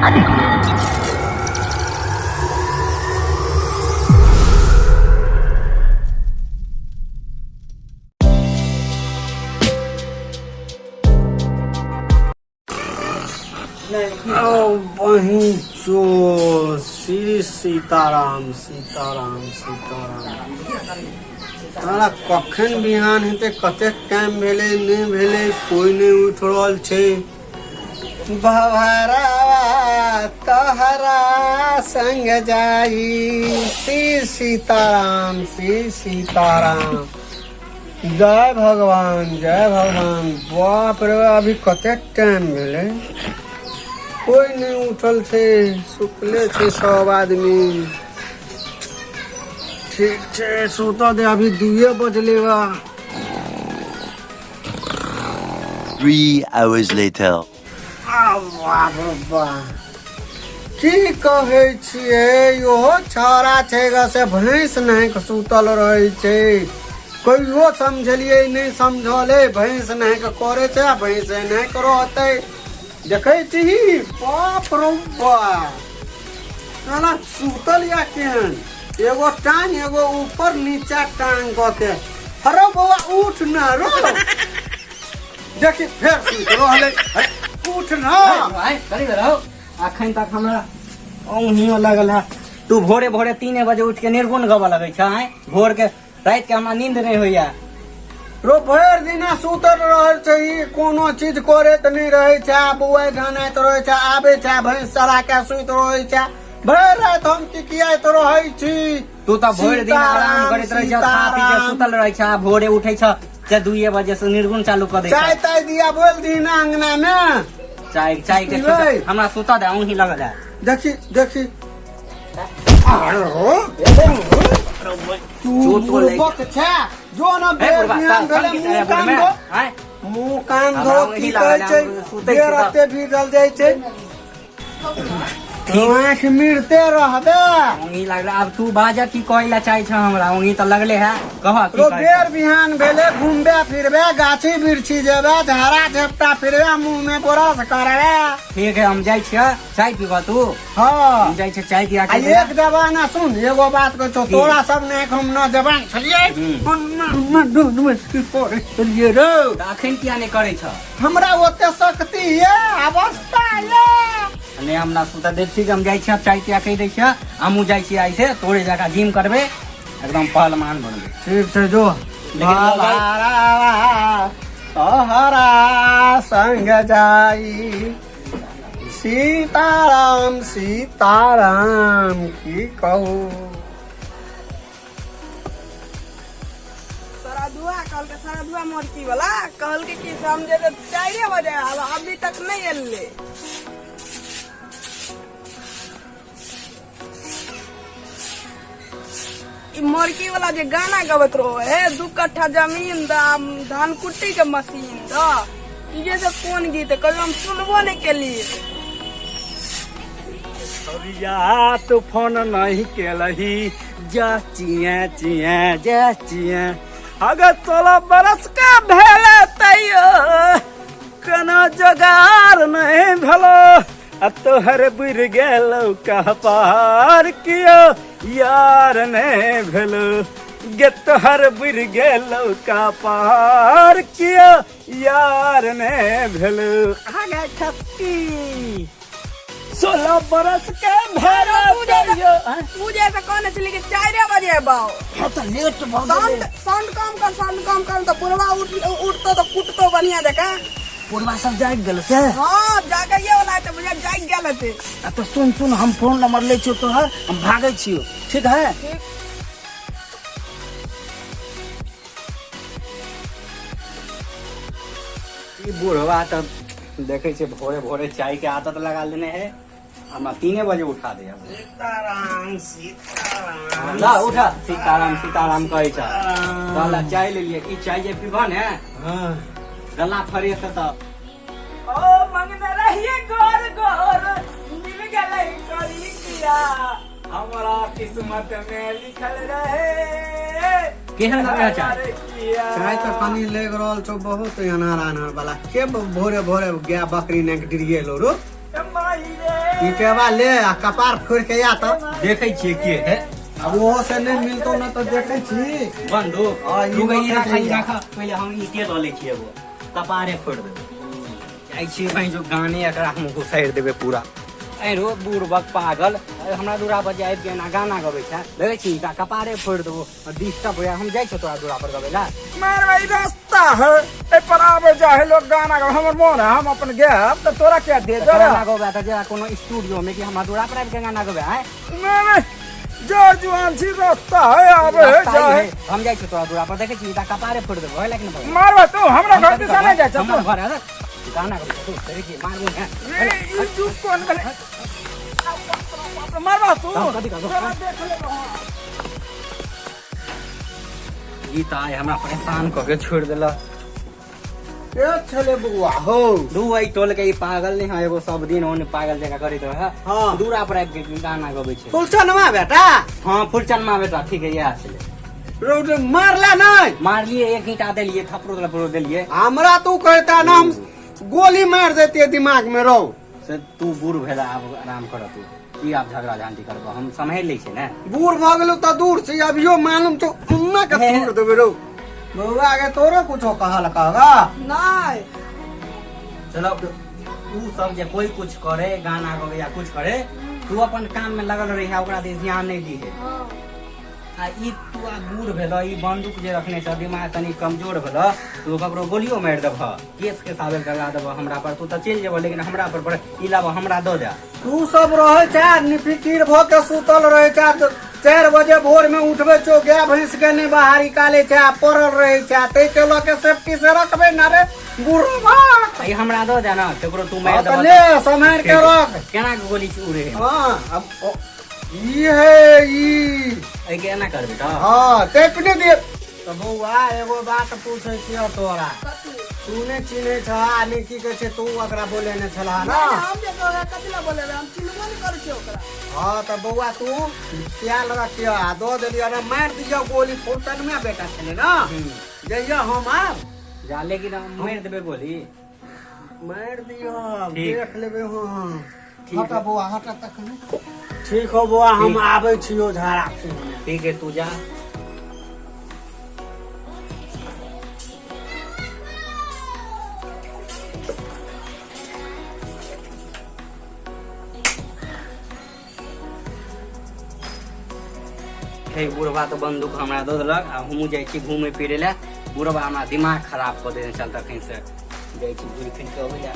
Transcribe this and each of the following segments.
ओ बहिन चो, श्री सीताराम सीताराम सीताराम। तारा कखन बिहान हेतै? कतेक टाइम भेलै, नहि भेलै, कोइ नहि उठि रहल छै। भवरवा तोहरा संग जाई, श्री सीताराम श्री सीताराम, जय भगवान जय भगवान। बाप रे, अभी कतेक टाइम भेलै, कोइ नहि उठल छै, सुतले छै सब आदमी। ठीक छै, सुतऽ दे, अभी 2 बजले बा। 3 hours later. आ बाप रे बाप, की कहै छियै, इहो छौड़ा छै ग से भैंस नहि के सुतल रहै छै। कहियो समझलियै नहि समझले, भैंस नहि के करे छै आ भैंस नहि के रहतै। देखै छी, बाप रो बाप, साला सुतल या केहन, एगो टांग एगो ऊपर नीचा टांग कऽ के। अरे बौआ, उठ ना रो, देखी फेर सुति रहलै। अरे, उठ ना। आइ करी रहो, अखन तक हमरा औंहियो लगल है। तू भोरे भोरे 3 बजे उठ के निर्गुण गबऽ लगै छ? आँय, भोर के, राति के हमरा नींद नहि होइया। रो, भरि दिना सुतल रहै छै ई, कोनो चीज करैत नहि रहै छै, आ बौआइ ढनाइत रहै छै, आबै छै, भैंस चरा के सुति रहै छै। भरि राति हम किकियाइत रहै छी। तू तऽ भरि दिन आराम करैत रहै छ, खा पी के सुतल रहै छ, आ भोरे उठै छ से 2 बजे से निर्गुण चालू कऽ दै चाय छ। ताय दिया बोल दी ना अंगना में। चाय चाय के पीबै? हमरा सुतऽ दे, औंही लगल है। देखी देखी, अरे हो, तू चोटो लागि बुड़बक छै जो न ए बेर बुढ़बा, बिहान चल, भेलै चल, मुँह चल, कान बुढ़बा, धो। आँय? मुँह कान हमरा धो। ओहि की लागल कहै है, छै, हम सुतै छी देर तऽ। एते भीजल जाइ छै, आँखि मिरते रहबे। औंही लागल, आब तू बाज, की कहै ला चाहै छ हमरा? औंही तऽ लगले है, कह की रो कहै बेर छ? बिहान भेले, घूमबे फिरबे, गाछी बिरछी जेबे, झाड़ा झपटा फिरबे, मुँह में ब्रश करबे। ठीक है, हम जाइ छियै, चाय पीबह तू? हाँ। हम जाइ छियै चाय दिया आ के। एक जमाना सुन, एगो बात कहै छौ, की? तोरा सब ने हम न जवान छलियै, की करै छलियै रो? तऽ अखन किया नहि करै छ? हमरा ओते शक्ति ये, अवस्था ये नहि, हमरा सुतऽ दे। ठीक, हम जाइ छियै, चाय पिया कहि दै छियै। हमहूँ जाइ छियै, आइ से तोरे जकाँ जिम करबै, एकदम पहलवान बनबै। ठीक छै, जो। लेकिन मोबाइल- तोहरा संग जाई, सीताराम सीताराम, की कहू। सरादुआ कहलकै, सरादुआ मोरकी वाला कहलकै कि से हम जेबै 4 बजे, आब अभी तक नहि एलै। ई मोरकी वाला जे गाना गबैत रहो हे, 2 कट्ठा जमीन द, धान कुट्टी के मशीन द, ई जे सब कोन गीत है, कभी हम सुनबो नहि केलिए। या तो फोन नहीं केलही, जा चिया चिया जा चिया। अगर 16 बरस का भेल तैयो कोनो जोगार नहीं भेलो, आ तोहर बुर गेलो कपार, कियो यार नहीं भेलो गे, तोहर बुर गेलो कपार, कियो यार नहीं भेलो। आगे ठपकी 16 बरस के भेल तैयो। तू जे से कहने छली कि 4 बजे अयबौ। हाँ, तऽ लेट भऽ गेलै। साउंड साउंड कम कर, साउंड कम कर, तऽ बुढ़वा उठ उठतो तऽ कुटतो बढ़िया जकाँ। बुढ़वा सब जागि गेल से? हाँ, जागैये वाला है तऽ बुझा जागि गेल हेतै। आ तऽ सुन सुन, हम फोन नंबर लै छियौ तोहर, हम भागै छियौ, ठीक है? ठीक। ई बुढ़वा तऽ देखै छियै भोरे भोरे चाय के आदत लगा लेने है, हमरा 3 बजे उठा दे। सीताराम सीताराम। ला उठा, सीताराम सीताराम कहै छ। कहला चाय लेलियै, ई चाय जे पीबह ने, हाँ। गला फ्रेश हेतऽ। ओ मंगने रहिए गोर गोर, मिल गेलै करी किया, हमरा किस्मत में लिखल रहे। केहन लगै है चाय? चाय तऽ कनि लागि रहल छौ बहुत अनहर अनहर वाला। के भोरे भोरे गाय बकरी ने डिरियेलो रो? माई रे। ईटेवा ले आ कपार फोड़ के आ तऽ देखै छियै के है। अब ओहो से नहि मिलतौ ने तऽ देखै छी। बंदूक। हाँ, ई रुक, ई मत राख, ई रखिए। राख, पहिले हम ईटे लऽ लै छियै, एगो कपारे फोड़ि देबै। जाइ छियै भाइ, जो गाने एकरा हम घुसारि देबै पूरा। ऐ रो बुड़बक पागल, ऐ हमरा दूरा पर जे आबि के एना गाना गबै छै, देखै छी हिनका कपारे फोड़ि देबो, डिस्टर्ब होइया। हम जाइ छियौ तोरा दूरा पर गबै लए। मार भाई, रास्ता है, एहि पर आबे जा है लोग गाना गावे। हमर मोन है हम अपन गायब तऽ तोरा क्या दे तऽ तोरा गाना गबै तऽ जे कोनो स्टूडियो में कि हमरा दूरा पर आबि के गाना गबै आय? नहीं, जोर जुआन छी, रास्ता है, आबे है रास्ता जा ई है। है। हम जाइ छियौ तोरा दूरा पर, देखै छी हिनका कपारे फोड़ि देबो है, लेकिन भगवान। मारबा तू हमरा घर दिशा नहीं जाइ छ हमर तू। घर है, गाना गबै तू, देखै छी मारबो है। ई चुप कोन गेलै? मारबा तू। हम कथी करबो? तोरा देख लेबो हम। ई तऽ आइ हमरा परेशान कऽ के छोड़ि देलक। के छलै बौआ हो? दू एहि टोल के ई पागल नहीं है एगो, सब दिन ओने पागल जकाँ करैत रहे। हाँ। दूरा पर आबि के गाना गबै छै। फुलचनमा बेटा। हाँ, फुलचनमा बेटा, ठीक है, इएह छलै। रोड मारला नहि? मारलिए, एक ईंटा देलिए, थपड़ो लपड़ो देलिए। हमरा तू कहता ना, हम गोली मार देतियै दिमाग में रौ। से तू बूढ़ भेला, आब आराम कर तू, की आब झगड़ा झांटी करबो, हम सम्हारि लै छियै ने। बूढ़ भऽ गेलौ तऽ दूर छै, अभियो मालूम छौ उन्ना के तोड़ देबै रौ। बौआ के तोरो कुछो कहल कहगा? नहि। चलो, ऊ सब जे कोई कुछ करे, गाना गवे या कुछ करे, तू अपन काम में लगल रही, ओकरा दिस ध्यान नहीं दिहे। हँ। आ ई तू आ बूढ़ भेल, ई बंदूक जे रखने छ, दिमाग कनि कमजोर भेल, तू ककरो गोलियो मारि देबह, केस के साबित करवा देबह हमरा पर। तू तऽ चलि जेबह, लेकिन हमरा पर ई लाबह, हमरा दऽ दे। तू सब रहे छै निफिकिर भ के सुतल रहे छै, 4 बजे भोर में उठबे छौ, गाय भैंस के नहीं बाहर निकाले छै, आ पड़ल रहे छै, ताहि के लऽ के सेफ्टी से रखबे ना रे बुढ़वा। ई हमरा दऽ दे ने, ककरो तू मारि हाँ, तऽ देबह। ले सम्हारि के रख। केना के गोली उड़े? हाँ, अब ई है ई। एहि के एना करबै तऽ हाँ, तेप नहि दिए तऽ। बौआ, एगो बात पूछै छियौ तोरा। कथी? तू नहि चिन्है छह आ नहि की कहै छै, तू ओकरा बोलेने छलह ना? नहि, हम जे ओकरा कथी लए बोलेबै? हम चिन्हबो नहि करै छियै ओकरा। हाँ, तऽ बौआ तू ख्याल रखियो आ दऽ देलियो ने, मारि दियौ गोली। फुर्तन में बेटा छलै ना, जइयो हम आब। जा, लेकिन हम मारि देबै गोली। मारि दियौ। ठीक। देख लेबै हम। ठीक। हटा बौआ, हटा तखन। ठीक हो बौआ, हम आबै छियौ झाड़ा फूकने। ठीक है, तू जा। हे बुढ़बा तऽ बंदूक हमरा दऽ देलक, आ हमहूँ जाइ छी घूमै फिरै लए। बुढ़बा हमरा दिमाग खराब कऽ देने छल, तखन से जाइ छी घुरि फिर कऽ अबै लए।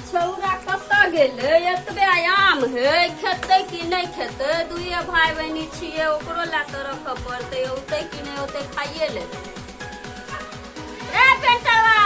छौड़ा कतऽ गेलै? एतबे आम है, खेतै कि नहि खेतै? दुइए भाय बहिनी छियै, ओकरो लए तऽ रखऽ पड़तै। औतै कि नहि औतै? खाइए लेतै। रे पेंटरवा!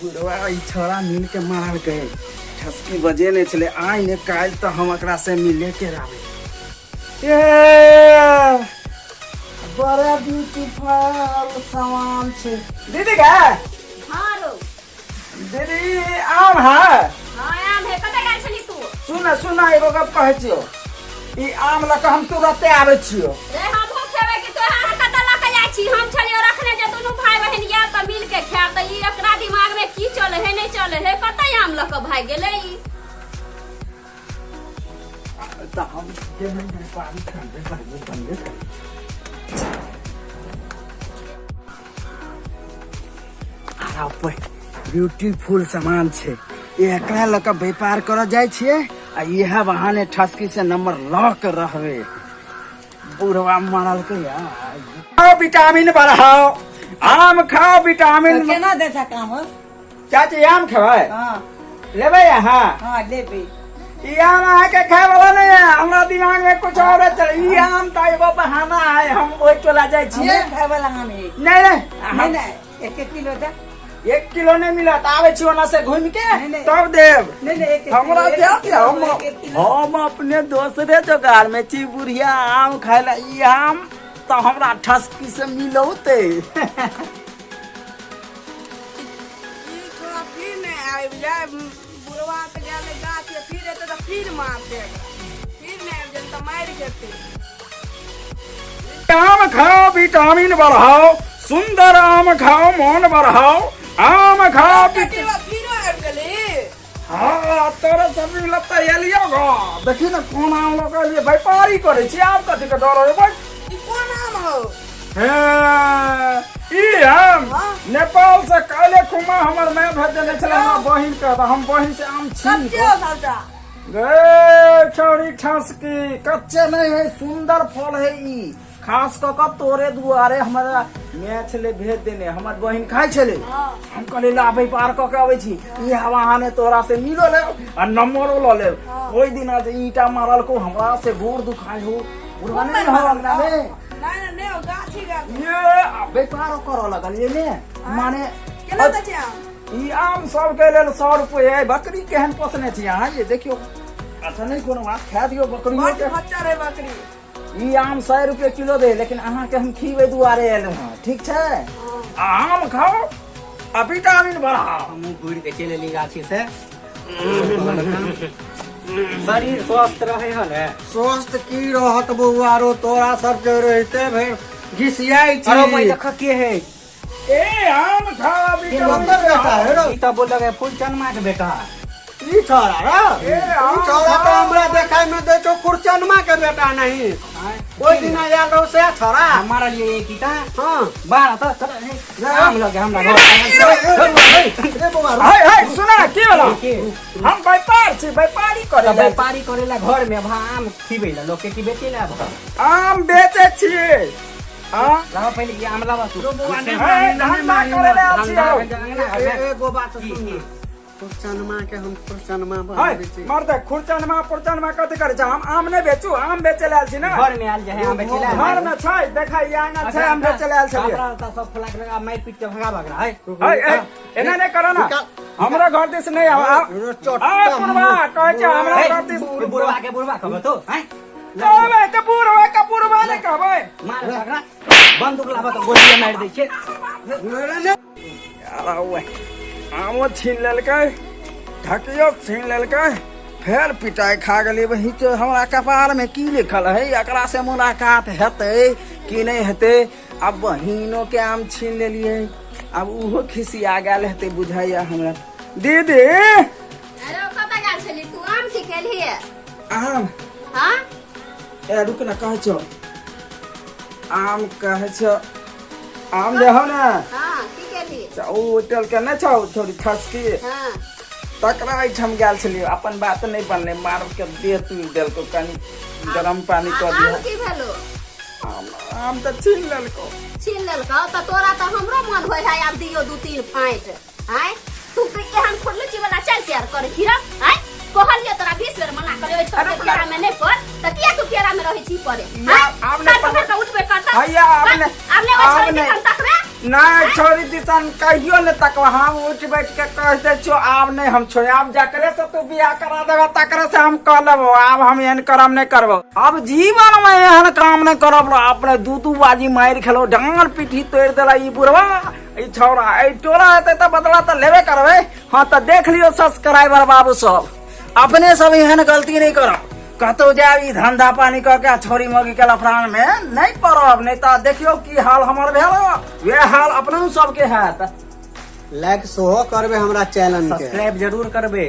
बुढ़वा ई छोरा मिल के मारलकै, ठसकी बजे नहि छलै। आइ ने काल्हि तऽ हम एकरा से मिले के रहबै। ए बड़ा ब्यूटीफुल सामान छै दीदी के। हाँ रो। दीदी, आम है? हाँ, आम है। कतऽ गेल छली तू? सुन सुन, एगो गप कहै छियौ, ई आम लऽ कऽ हम तुरते आबै छियौ। रे, हमहूँ खेबै कि तोरा? कतऽ लऽ कऽ जाइ छी? हम छलियौ रखने जे दुनू भाय बहिन आयब तऽ मिल के खायब, तऽ ई एकरा दिमाग में की चले है, नहि चले है, कतऽ आम लऽ कऽ भागि गेलै ई? तऽ हम जे नहि व्यापारी करबे करबे बनबे करबै। ब्यूटीफुल सामान छै, एकरा लऽ कऽ व्यापार करऽ जाइ छियै आ इएह बहाने ठसकी से नंबर लऽ के रहबै। बुढ़वा मरलकै। खाओ, विटामिन बढ़ाओ, आम खाओ, विटामिन। केना दै छै काम? चाची, आम खेबै? हाँ। लेबै अहाँ? हाँ, लेबै। ई आम अहाँके खाय वाला नहीं है। हमरा दिमाग में कुछ और चल, ई आम तऽ एगो बहाना है, हम ओहि टोला जाइ छियै। हमरे खाय वाला आम है। नहीं नहीं। नहीं नहीं, एक एक किलो दे। 1 किलो नहीं मिलत, आबै छी ओना से घूमि के। नहीं, नहीं। तब देब। नहीं नहीं, एक एक हमरा किलो, एक दे एक दिअ, किलो, हम एक एक किलो। हम अपने दोसरे जोगार में छी। बुढ़िया आम खाय ला, ई आम तऽ हमरा ठसकी से मिलौते। ई थोड़ा फिर नहि आबि जाय। बुढ़वा तऽ गेलै गाछ, फिर एतै तऽ फिर मारतै एकरा। फिर नहि आबि जाय तऽ मारि खेतै। आम खाओ, विटामिन बढ़ाओ, सुंदर आम खाओ मोन बढ़ाओ आम खाओ। कटेवा फिरो आबि गेली। हाँ, तोरा सब लगता एलियो गो। देखी ने कोन आम लऽ कऽ एलियै। व्यापारी करै छी, आब कथी के डर होय? ई कोन आम हौ? हे, ई आम हाँ। नेपाल से काल्हि खुमा हमर माय भेज देने छलै हमरा बहिन के, तऽ हम बहिन से आम छीन कच्चे हौ सबटा। गे छौरी ठसकी, कच्चे नहीं है, सुंदर फल है ई। खास कऽ कऽ तोरे दुआरे हमरा माय छलै भेज देने, हमर बहिन खाइ छलै। हम कहलियै ला व्यापार कऽ के अबै छी, ई हवा ने तोरा से मिलो लेब आ नंबरो लऽ लेब। ओहि दिना जे ईटा मारलको हमरा से गोर दुखाइ हो। बुढ़वा नहीं हो अंगना में? नहीं नहीं नहीं, गाछी गाछ। ये आ व्यापार करऽ लगलियै ने माने। केना दै छै आम? ई आम सबके लेल 100 रुपये है। बकरी केहन पोसने छी अहाँ ये? देखियौ। अच्छा, नहि कोनो बात, खा दियौ बकरियो बड के। खच्चर है बकरी। ई आम 100 रुपये किलो दे, लेकिन अहाँके हम खीबै दुआरे एलहुँ हँ। ठीक छै, आम खाओ आ विटामिन बढ़ाओ। हमहूँ घुरि के चलि एली गाछी से। शरीर स्वस्थ रहे है ने? स्वस्थ की रहत बौआ रो, तोरा सबके रहिते भेल घिसियाइ छी। अरे भाई, देख के है। ए, आम खाओ विटामिन ककर बेटा है रो? ई तऽ बोलक है फूलचनमा के बेटा। ई छोरा रो? ए, ई छोरा तऽ हमरा देखाय में दै छौ खुरचनमा के बेटा नहीं। ओहि दिन आयल रहौ से छोरा। हमारा लिए एक ईटा। हाँ। बारह तऽ चल, हे, आम लगे हमरा घर। रे बौआ रो। हाय हाय, सुना ने, की भेलो? के? हम व्यापार छी, व्यापारी करे तऽ लै। व्यापारी करेला घर में भा आम खिबै ला लोक के की बेचै ला भा? आम बेचै छियै। हाँ। लावा पहिले ई आम लावा तू। रो बौआ, नहि हे, मारी, नहि धंधा मारी। करे लै आयल छियै। धंधा एगो बात की, सुन। की? खुरचनमा के हम खुरचनमा हाय बनबै छी। मर्द, खुरचनमा पुरचनमा कथी करै छै? हम आम नहि बेचू, आम बेचै लए आयल छी ने। घर में आयल जे है आम बेचै ला। घर में छै, देखा, ई आंगन छै, आम बेचै लए आयल छलियै। कपड़ा लत्ता सब खोला के लगा मारि पीट के भगा भगरा है। हाय, ए, एना नहि करो ना। निकाल। हमरा घर दिस नहि आउ। रो चोट्टा। आय पुरवा कहै छै हमरा घर दिस। बुढ़वा के बुढ़वा कहबो तो हैं? कहबै तऽ बुढ़वा के बुढ़वा नहि कहबै। मार भगरा, बंदूक लाबा तऽ गोलिये मारि दै छै। अरे ओए, आमो छीन लेलकै, ढकियो छीन लेलकै, फेर पिटाइ खा गेलियै। वही तो हमरा कपार में की लिखल है, एकरा से मुलाकात हेतै कि नहि हेतै? आब बहिनो के आम छीन लेलियै, आब ओहो खिसिया गेल हेतै बुझाइया हमरा। दीदी। अरे, कतऽ गेल छली तू? आम की केलही? आम। हाँ। ए, रुक ने, कहै छौ आम, कहै छौ आम देहो ने। हाँ, की केलही? ओ होटल के नहि छौ थोड़ी ठसकी? हाँ। तकरा एहिठाम गेल छलियै, अपन बात नहि बनलै, मार के देह तोड़ि देलकौ। कनि गरम पानी कऽ आम दिहऽ। की भेलो? आम, आम तऽ छीन लेलकौ। छीन लेलकौ तऽ तोरा तऽ हमरो मन होइ है आब दियौ दू तीन फाँटि। आँय, तू के एहन खुरलुची वाला चाल तैयार करै छी रे? आँय, कहलियै तोरा 20 बेर मना करे ओहि छोट के फेरा में नहि पड़, तऽ किया तू फेरा में रहै छी पड़े? या, आब नहि पकड़ पकड़। के उठबे करता। हैया, आब नहि। आब नहि ओहि आब छोरी नहि। दिसन तकबे। नहि, छोरी दिसन कहियो नहि तकबा। हम उठि बैठ के कह दै छियौ, आब नहि हम छोड़। आब जकरे से तू बियाह करा देबे तकरे से हम कह लेबो। आब हम एहन करम नहि करबो, आब जीवन में एहन काम नहि करब। अपने दू दू बाजी मारि खेलो, डाँड़ पीठी तोड़ि देला ई बुढ़वा, ई छौड़ा। एहि टोला हेतै तऽ बदला तऽ लेबे करबै। हाँ, तऽ देख लियौ सब्सक्राइबर बाबू सब, अपने सब एहन गलती नहि करब। कतौ जायब ई धंधा पानी कऽ के छोरी मौगी के लफड़ान में नहि पड़ब, नहि तऽ देखियौ की हाल हमर भेल, वएह हाल अपनहु सबके हैत। लाइक सेहो करबै हमरा चैनल के। सब्सक्राइब जरूर करबै।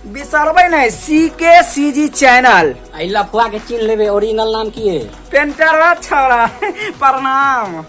बिसरबै नहि, सी के सी जी चैनल। आ ई लफुआ के चिन्ह लेबै, ओरिजिनल नाम की है? पेंटर छौड़ा। प्रणाम।